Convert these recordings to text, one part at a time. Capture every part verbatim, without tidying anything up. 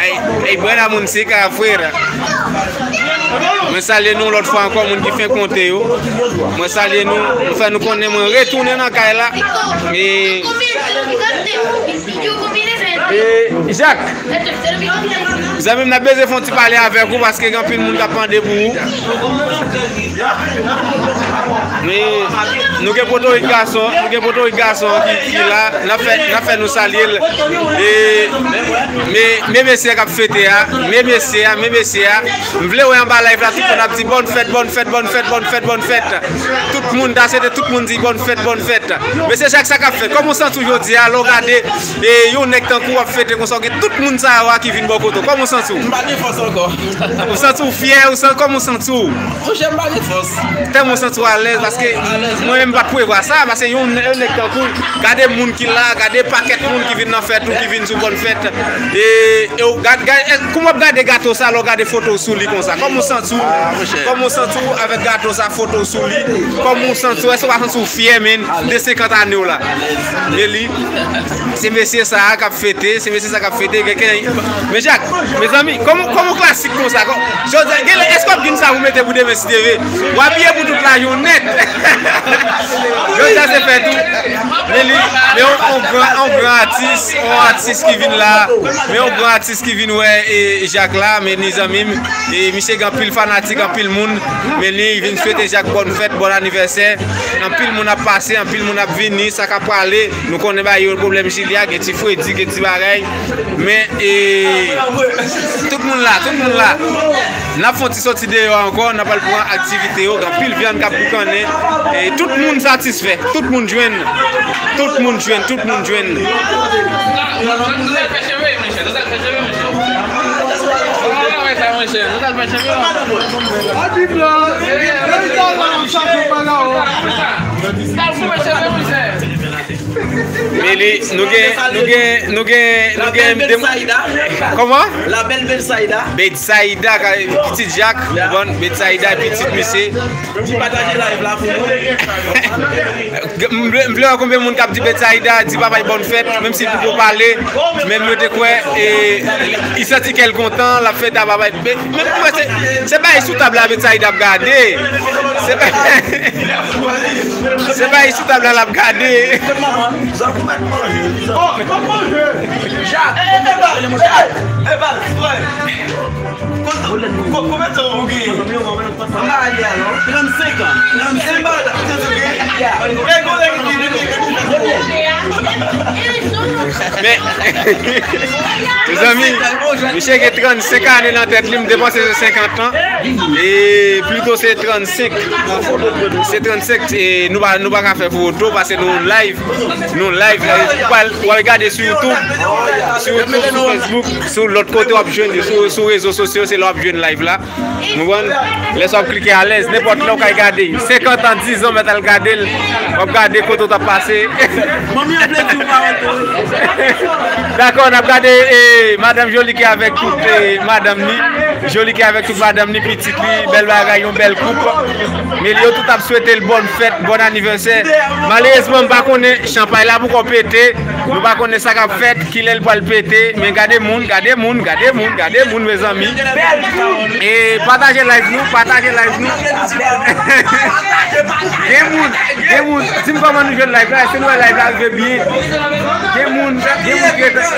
Ey, ey, bwè la moun se ka frè. Mwen salye nou lòt fwa ankò, moun ki fenk monte yo. Mwen salye nou, nou fè nou konnen mwen retounen nan kay la. E, e, Jak, zanmi m, n ap bezwen fè yon ti pale avèk ou paske gen anpil moun k ap mande pou ou. Nou, nou gen Potorik gason, nou gen Potorik gason ki, ki la, n ap fè, n ap fè nou salye l. E, men, men mesye k ap fete a, men mesye a, men mesye a. M vle wè anba live la, tout moun ap di bòn fèt, bòn fèt, bòn fèt, bòn fèt, bòn fèt. Tout moun, ta swete tout moun di bòn fèt, bòn fèt. Mesye Jak, sa k ap fèt? Kòman w santi w jodi a, lè w gade, e, yon nèg tankou w ap fete konsa, w gen tout moun sa yo a ki vin bò kote w? Kòman w santi w? M pa gen fòs ankò. Ou santi w fyè? Ou san-, kòman w santi w? Monchè, m pa gen fòs. Tèlman w santi w alèz, paske mwen menm m pa t prevwa sa, paske yon, yon nèg tankou w, gade moun ki la, gade pakèt moun ki vin nan fèt ou, ki vin sou bòn fèt. E, e w gad-, gad-, e kòman w ap gade gato sa lè w gade foto w sou li konsa? Kòman w santi w? Ah, monchè. Kòman w santi w avèk gato sa, foto w sou li? Kòman w santi w? Èske w pa santi w fyè, menn, de senkant ane w la? Alèz. Men li, se mesye sa a k ap fete, se mesye sa k ap fete, gen, gen, men Jak, mezanmi, kòman, kòman w klasik konsa? Kò-, jodi a, gen lè, èske w ap gen sa pou mete pou demen si Dye vle? W abiye pou tout lajounen. Jodi a se fèt ou. Men li, men yon, yon gran, yon gran atis, yon atis ki vin la, men yon gran atis ki vin wè, e, Jak la, men li zanmi m, e, misye gen anpil fanatik, anpil moun, men li vin swete Jak bòn fèt, bòn anivèsè. Anpil moun ap pase, anpil moun ap vini, sa k ap prale, nou konnen bagay yo, pwoblèm Jili a, gen ti fredi, gen ti bagay, men, e, tout moun la, tout moun la. N ap fè yon ti soti deyò ankò, n ap al pran aktivite yo, gen anpil vyann k ap boukannen. E tout moun satisfè, tout moun jwenn, tout moun jwenn, tout moun jwenn. Men li, nou gen, nou gen, nou gen, nou gen de... Kòman? La belle Betsaida. Betsaida, ka, pitit Jak, bon, Betsaida, pitit misye. Di pataje live la pou nou. M vle, m vle wè konbyen moun k ap di Betsaida, di papay bòn fèt, menm si li poko pale, men mwen te kwè, e, li santi kè l kontan, l ap fèt a papay. Men, men mwen se, se bagay sou tab la Betsaida ap gade. Se bagay, se bagay sou tab la l ap gade. Konbyen tan ou genyen? Trannsenk an. Trannsenk an. Men, mezanmi, misye gen trannsenk ane nan tèt li, m te panse se senkant an. E plito se trannsenk. Se trannsenk, e nou pa, nou pa ka fè foto, paske nou live. Nou live, e, w al, w al gade sou YouTube, sou YouTube, sou Facebook, sou lòt kote w ap jwenn, sou, sou rezo sosyo, se la w ap jwenn live la. Ou konprann? Lè sa w ap klike alèz, nenpòt lè w kay gade. Senkant an, diz an, mèt al gade l. W ap gade kote w t ap pase. Manmi an vle di w pawòl tou. Dakò, n ap gade, e, madanm Joli ki avèk tout, e, madanm ni. Joli ki avèk tout madanm ni, pitit li, bèl bagay, yon bèl koup. Men yo tout ap swete l bòn fèt, bòn anivèsè. Malerezman, m pa konnen, chanpay la poko pete. Nou pa konnen sa k ap fèt, kilè l pral pete. Men gade moun, gade moun, gade moun, gade moun, mezanmi. E pataje live nou, pataje live nou. Gen moun, gen moun. Di m kòman nou jwenn live la, èske nou wè live la rive byen? Gen moun, gen moun ki rete.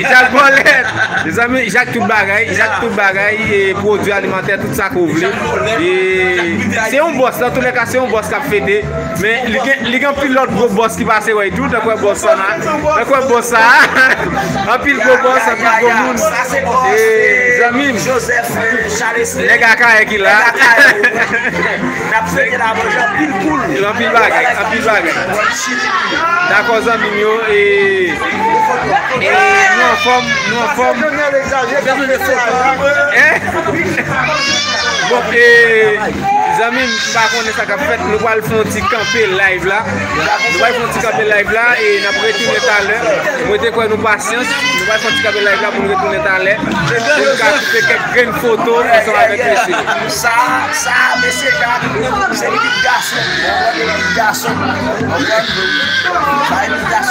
Jak Bòlèt. Mezanmi, Jak tout bagay, Jak tout bagay, e, pwodui alimantè, tout sa ke w vle. E se yon bòs, nan toulèka, se yon bòs k ap fete. Men li gen, li gen anpil lòt gwo bòs ki pase wè tou, tankou wè bòs sa la. Tankou wè bòs sa. Anpil gwo bòs, anpil gwo moun. E, zanmi m. Nèg Akayè ki la. N ap fete la, manje anpil poul. Anpil bagay, anpil bagay. Dakò, zanmi m yo, e, e, nou anfòm, nou anfòm. Hein? Bon, e, zanmi m, m pa konnen sa k ap fèt. Nou pral fè yon ti kanpe live la. Nou pral fè yon ti kanpe live la, e n ap retounen talè. Mwen te kwè nou pasyans. Nou pral fè yon ti kanpe live la pou nou retounen talè. Pou nou ka koupe kèk grenn foto ansanm avèk mesye yo. Sa, sa, mesye Jak, se ekip gason. Ekip gason. Sa, ekip gason.